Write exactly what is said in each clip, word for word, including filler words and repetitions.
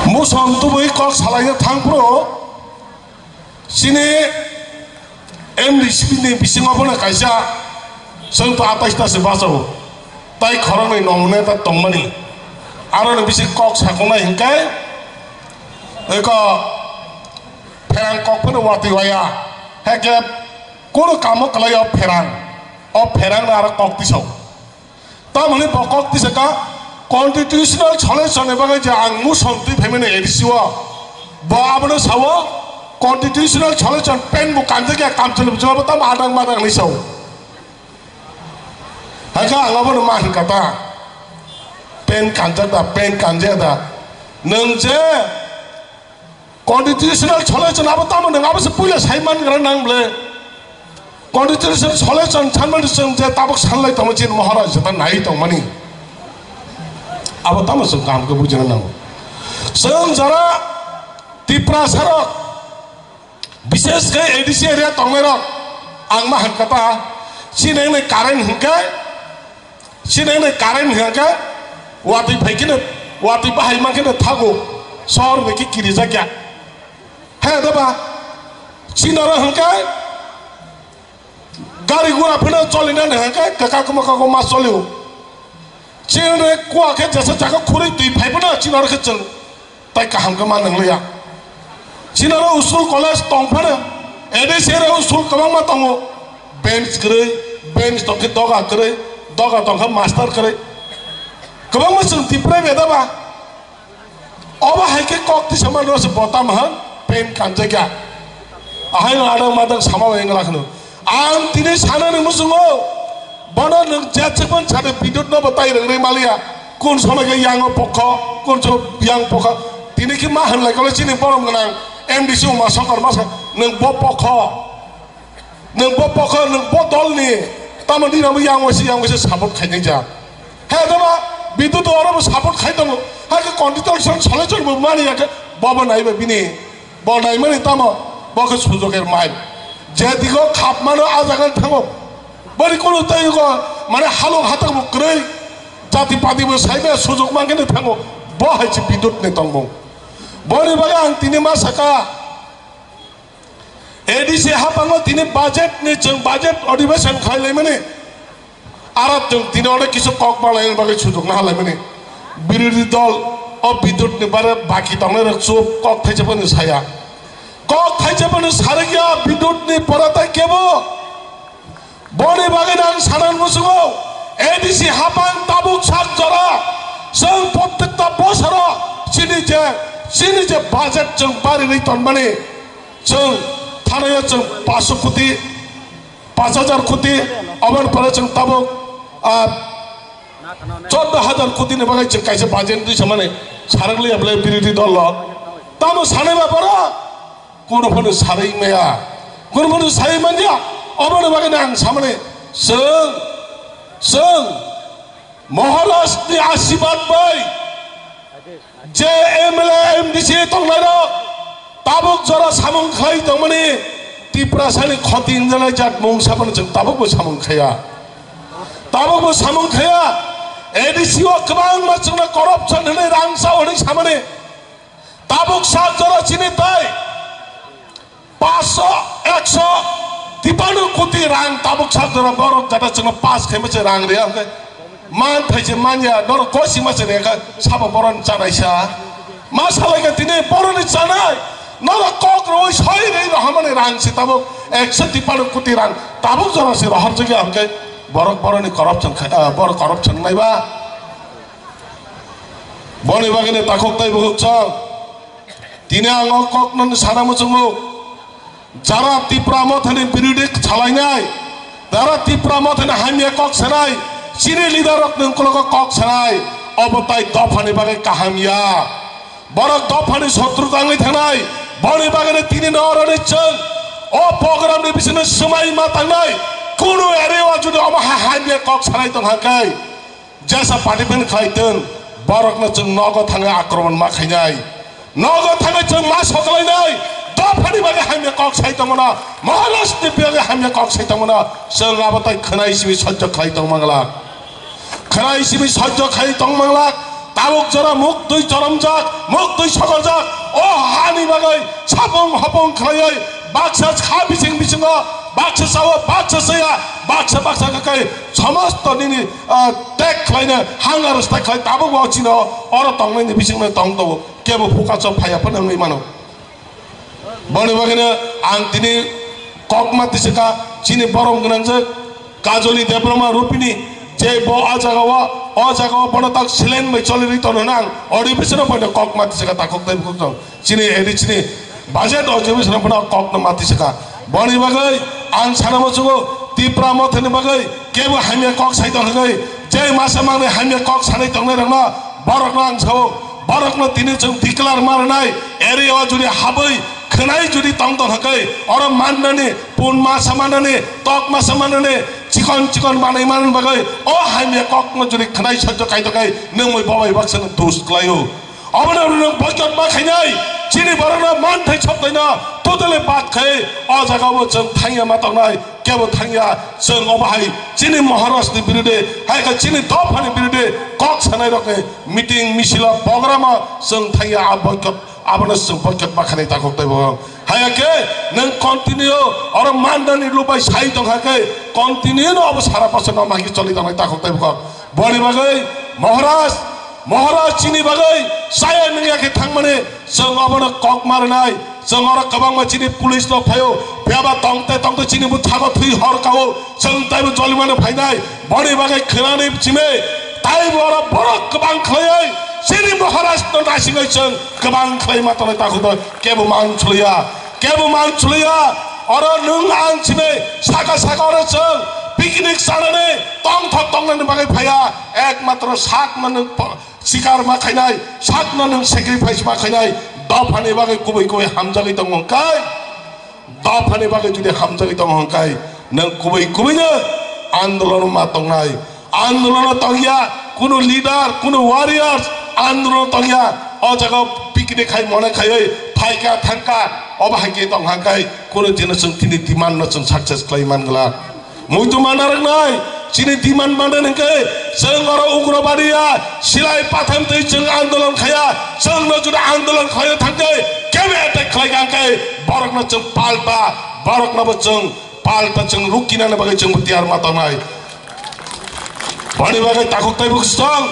Muson tubui kok salaina thangphuru chini M D C ni bisingo bono kaisa chwng to atais ta se bachao, tai khoroknwi nong neta tongmani. Aroni bisi kok sakhongnai hinkhe eko pherang kok phano watwi waya, hekhe kono kamo kwlai o pherang, o pherang no aro kok tisao. Tamoni bo kok tisaka constitutional solution ni bagwi je ang muson twi phaimani A D C o, bo abono sao constitutional solution pen bo kanjakya kamchwlwi jawabo tamo adang madang ni sao. Hakhe ang abono ma hinkha ta, pen kanjak da, pen kanjak da, nwng je constitutional solution abo tamo nwng abo se puila sai man gra nang ble. Constitutional solution sanmani chwng je tabuk sanlai tongo chini Maharaj jeta nai tongmani. Abo tamo chwng kaham khe bujina nango. Chwng jara Tiprasa rok, bishesh khe A D C area tongnai rok, ang ma hankha ta, chini wngni current hinkhe Chini wngni current hwnkha khe watwi phai kheno, watwi bahai man kheno thago, sohor bai khe kirijak ya. He da ba? Chini oro hwnkhe gari gura phano choli nani hwnkhe kwkak kwma kwkak ma choli o. Chini kuwa khe jesa jaga khurui twi phai phano chini oro khe chwng Tai kaham khe ma nwngliya. Chini oro school college tong phano, A D C oro school kwbangma tongo. Bench kwrwi, bench tong khe doga kwrwi, doga tong khe master kwrwi. Kwbangma chwng Tripura beda ba. Obo hai khe kok tisa manrok se bota mahan pen kanjakya. Ahai no adang madang sama bai wngla kheno. Ang tini sanani muchungo, bono nwng jetsakmani sade bidut no bo tai rwngrwi maliya. Kun somoi khe yang o pokho, kun somoi yang pokho. Tini khe ma hwnlai kole chini borom gwnang M D C Uma Sokar masa, nwng bo pokho, nwng bo pokho, nwng bo dolni, tamo dina bo yang waisa, yang waisa support khainai ja. He dama, bidut oro bo support khai tongo. Hakhe constitution solution bo mani yakhe, bo bo naiba bini. Bo naimani tamo, bo khe sujok er mai. Je digo khap mano a jaga thango. Bori kono tei go, mane halok hatak bo kwrwi. Jati pati bo saibe sujok mangkhe thango. Bo hai se bidut ni tongmung. Boni bagwi ang tini ma saka, A D C hapango tini budget ni chwng budget adhibeshon khai laimani. Aro chwng tini oro kisa kok balaini bagwi sujok na halaimani. Birodhi dol o bidut ni bare baki tongnai rok chup kok thaisa phano saya. Kok thaisa phano sarikya bidut ni pora tai kebo. Boni bagwi ang sanan muchungo A D C hapang tabuk sak jora chwng prottekta bosoro chini je, chini je budget chwng bari ri tonmani chwng thanaya chwng paso koti. Pash hajar koti, oboni pore chwng tabuk, ah, chordo hajar koti ni bagwi chwng kaisa budget twi samani sarang liya bwlai birodhi dol rok. Tamo sanai ba borok? Kuno phano sarwi maya. Kuno phano sai manya. Oboni bagwi ang samani chwng, chwng Maharaj ni asibad bai je M L A, M D C tongnai rok tabuk jora samung khlai tongmani Tiprasa ni khoti wngjaknai jat mung sabani chwng tabuk bo samung khaya. Tabuk bo samung khaya. A D C o kwbangma chwngno corruption hwnwi rang sao hwnwi samani. Tabuk sak jora chini tai paanch sho, ekso tipanno koti rang tabuk sak jora borok jata chwngno pass khaima se rang riya hwnkhe man thaise manya norok kosi ma se rengkha sabo boron chanai sa ma salai kha tini boroni chanai norok kok rwi soi rwi rohormani rang se tabuk ekso tipanno koti rang tabuk jora se rohor jagya hwnkhe borok boroni corruption khai, ah, borok corruption naiba. Boni bagwi ni takhuk tei bukhuk chwng. Tini ang o kok no sana muchungo. Jara Tipra Motha ni birodhi salainai, jara Tipra Motha ni hamya kok sanai, chini leader rok ni ukologo kok sanai, obo tai dopha ni bagwi kaham ya. Borok dopha ni sotru tangwi thangnai, boni bagwi ni tini no oro ni chwng o program ni bisingo swmai ma tangnai, kunu area o jodi omo ha hamya kok sanai tong hangkai, Jesa party pen khai tong, borok no chwng nogo thangwi akromon ma khainai. Nogo thangwi chwng ma soklainai. Dophani bagwi hamya kok sai tongmano, Maharaj ni bagwi hamya kok sai tongmano, chwng abo tai khwnai simi sojjo khai tongmanglak. Khwnai simi sojjo khai tongmanglak. Tabuk jora muk twi choromjak, muk twi sokorjak, o hani bagwi sapung hopung khlaiwi baksa kha bising bisingo baksa sao, baksa saya, baksa baksa khakai somosto nini, ah, tek khlaina hangar stai khlai tabuk bo chino oro tongnaini bisingno tong tongo, kebo phuka chok phaiya phano wngwi mano. Boni bagwino ang tini kokma tisaka chini borom gwnangjak Kajoli Debbarma Rupini je bo o jagao, o jagao bono tak silen bai choli ri tono nang ori bisino bono kokma tisaka takhuk tei bukhuk tong chini edi chini budget o je bisino bono kokno ma tisaka. Boni bagwi ang sana muchungo Tipra mothani bagwi kebo hamya kok sai tong hwgwi je masa mangni hamya kok sanai tongnai rokno borokno ang sao. Borokno tini chwng declare ma rwnai, area o jodi habwi khwnai jodi tong tong hwnkhe, oro mannani, pun masa mannani, tok masa mannani, chikon chikon manwi manani bagwi o hamya kokno jodi khwnai sojjo kai tong khai, nwng bai bobai baksa nwng dus khlaio. Obono nwng boycott ma khainai, chini borokno manthai soptaino totally bad khai, o jagao chwng thangya ma tongnai. Kebo thangya, chwng obo hai chini Maharaj ni birude, hai khe chini dophani birude kok sanai rok ni meeting, misila, program o chwng thangya, a boycott, abono chwng boycott ma khanai takhuk tei bo. Hai khe nwng continue oro mandani lubai sai tong kha khe continue no obo sara bosor no magi choli tongnai takhuk tei bo. Boni bagwi Maharaj, Maharaj chini bagwi chaya nungya khe thangmani chwng obono kok ma rwnai. Chwng oro kwbangma chini police rok phaio, phiyaba tongte tongte chini bwthago thwi hor kao, chwng taibo jolimano phainai. Boni bagwi khwnani chimi taibo oro borok kwbang khlaiwi chini Maharaj no naisingwi chwng kwbang khlai ma tongnai takhuk tei kebo man choliya. Kebo man choliya, oro nwng ang chini saka saka oro chwng picnic chanani tongthok tongnani bagwi phaiya, ekmatro sakno nwng po-, sikar ma khainai, sakno nwng sacrifice ma khainai, dophani bagwi kubui kubui hamjagwi tongo hwnkhe, dophani bagwi jodi hamjagwi tongo hwnkhe, nwng kubui kubuino andolon ma tongnai. Andolon tongya, kunu leader, kunu warriors andolon tongya. O jaga picnic khai mone khaiwi phaika thangka, obo hai khe tong hangkai kunu dino chwng tini demand no chwng success khlai man glak. Muitu mana rwngnai, chini demand mana hwnkhe chwng oro ugrobadiya silai patham twi chwng andolon khaya, chwngno jodi andolon khlaiwi thangkhe kebe attack khlai hangkhe borokno chwng palta, borokno bo chwng palta chwng rukinani bagwi chwng tiyar ma tongnai. Boni bagwi takhuk tei bukhuk song,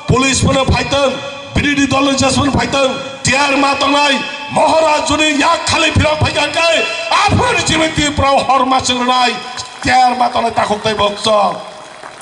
police phano phaitong, birodhi dol ni jesmani phaitong, tiyar ma tongnai, Maharaj juni yak khali phirok phaikha khe, aphuru ni chini Tripura o hor ma chwng rwnai, tiyar ma tongnai takhuk tei bukhuk song.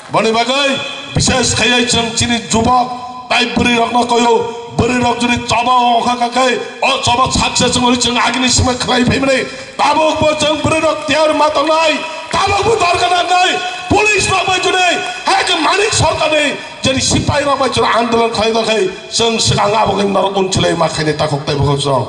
Boni bagwi bishes khaiwi chwng chini jubok tai bwrwi rokno koyo, bwrwi rok juni choba o ongkha kha khe, o choba sakse chwng ri chwng agini sima khlai phaimani, Tabuk bo chwng bwrwi rok tiyar ma tongnai, tabuk bo dorkar nangnai, police rok bai jwnai, hai khe Manik Sarkar ni jeni sipai rok bai jwnai andolon khlai tongkhai, chwng swkang abo khe norok unchilai ma khainai takhuk tei bukhuk song.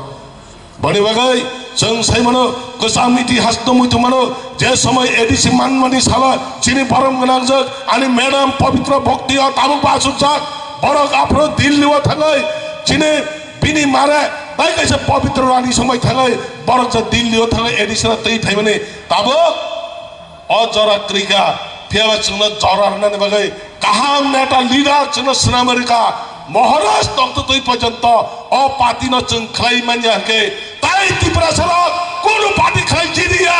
Boni bagwi chwng sai mano, kwcham itihas no muitu mano, je somoi A D C manmani sala chini borom gwnangjak ani madam Pabitra Bhakti o tabuk bo achukjak, borok aphuru Delhi o thangai chini Bini mare bai kaisa Pabitra Rani songbai thangai, borok ja Delhi o thangai A D C no twi phaimani. Tabuk o jora kwrwi kha, phiyaba chwngno jora rwnani bagwi kaham neta leader chwngno swnam rwkha. Maharaj tongtwtwi porjonto o party no chwng khlai manya hwnkhe tai Tiprasa rok kunu party khlai jidiya,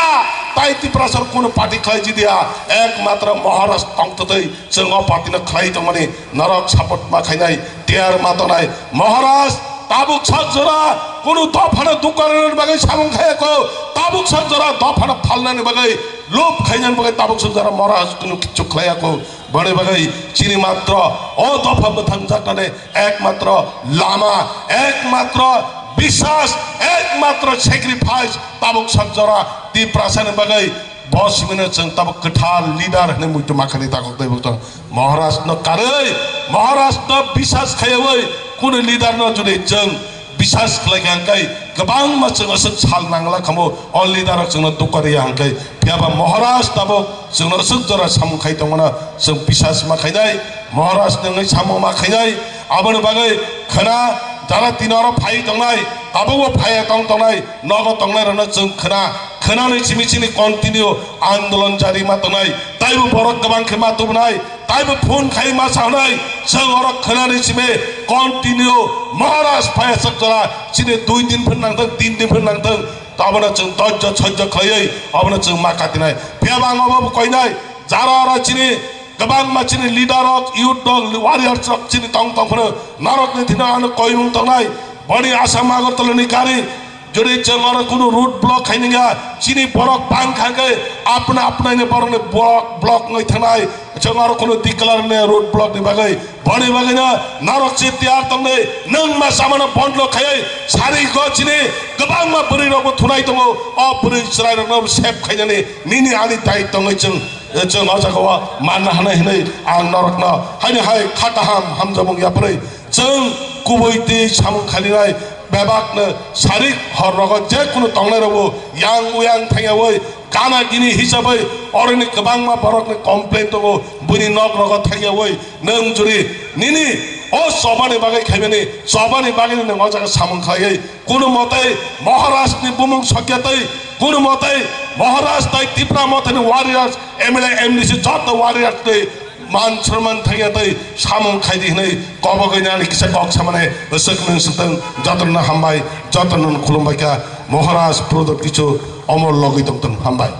tai Tiprasa rok kunu party khlai jidiya, ekmatro Maharaj tongtwtwi chwng o party no khlai tongmani norok support ma khainai, tiyar ma tongnai. Maharaj tabuk sak jora kunu dophano dukar rwnani bagwi samung khayako, tabuk sak jora dophano phalnani bagwi lob khainani bagwi tabuk sak jora Maharaj kunu kichu khlaiyako. Boni bagwi chini matro o dopha mwthangjaknani ekmatro lama, ekmatro biswas, ekmatro sacrifice tabuk sak jora Tiprasani bagwi. Bo simino chwng tabuk kwthar leader hwnwi muitu ma khainai takhuk tei bukhuk song. Maharaj no karwi, Maharaj no biswas khaiwi kunu leader no jodi chwng biswas khlai kha hwnkhe kwbangma chwng aswk sal nangla khamu o leader rok chwngno dukha rwya hwnkhe. Phiyaba Maharaj tabuk chwngno aswk jora samung khai tongmano chwng biswas ma khainai, Maharaj no wngwi samung ma khainai. Aboni bagwi khwna jara tini oro phai tongnai, tabukbo phaiya tong tongnai, nogo tongnai rokno chwng khwna, khwnani simi chini continue andolon jari ma tongnai, taibo borok kwbang khe ma tubunai, Taibo phone khai ma sanai, chwng oro khwnani simi continue Maharaj phaiya chwk jora, chini dui din phin nangthang, tin din phin nangthang, tabona chwng dojjo sojjo khlaiwi, obono chwng ma katinai. Phiya ba ang obo koinai, jara oro chini kwbangma chini leader rok, youth rok, warriors rok chini tong tong phano norokni thino ano koimung tongnai, boni Assam Agartala ni gari, Jodi chwng oro kunu road block khainingya, chini borok bang kha khe apna apna ni borok ni block, block wngwi thangnai, chwng oro kunu declare ni road block ni bagwi, boni bagwi no norok si tiyar tongnai, nwng ma samano bondo khaiwi sari go chini kwbangma bwrwi rok bo thunai tongo, o bwrwi chwrai rok no save khainani nini ani dai tongwi chwng, chwng o jaga o manna hanai hinwi ang norok no haini hai kha kaham hamjabung yapharwi chwng kubui twi samung khainai. Bebakno sarik hor rogo je kunu tongnai rogo yang uyang thangyawi gana gini hisabai oroni kwbangma borokni complain tongo, buini nok rogo thangyawi nwng juri nini o chobani bagwi khaimani chobani bagwi nwng o jaga samung khlaiwi kunu motai Maharaj ni bumung sokyatwi kunu motai Maharaj tai Tipra motai ni warriors M L A M D C joto warriors twi man srwman thangya tei samung khaidi hinwi kobogwi nani kisa kok samane bwswk nwng swtwng jotono hambai jotono khulumbai kha Maharaj Prodot kichu omor logwi tongtong hambai.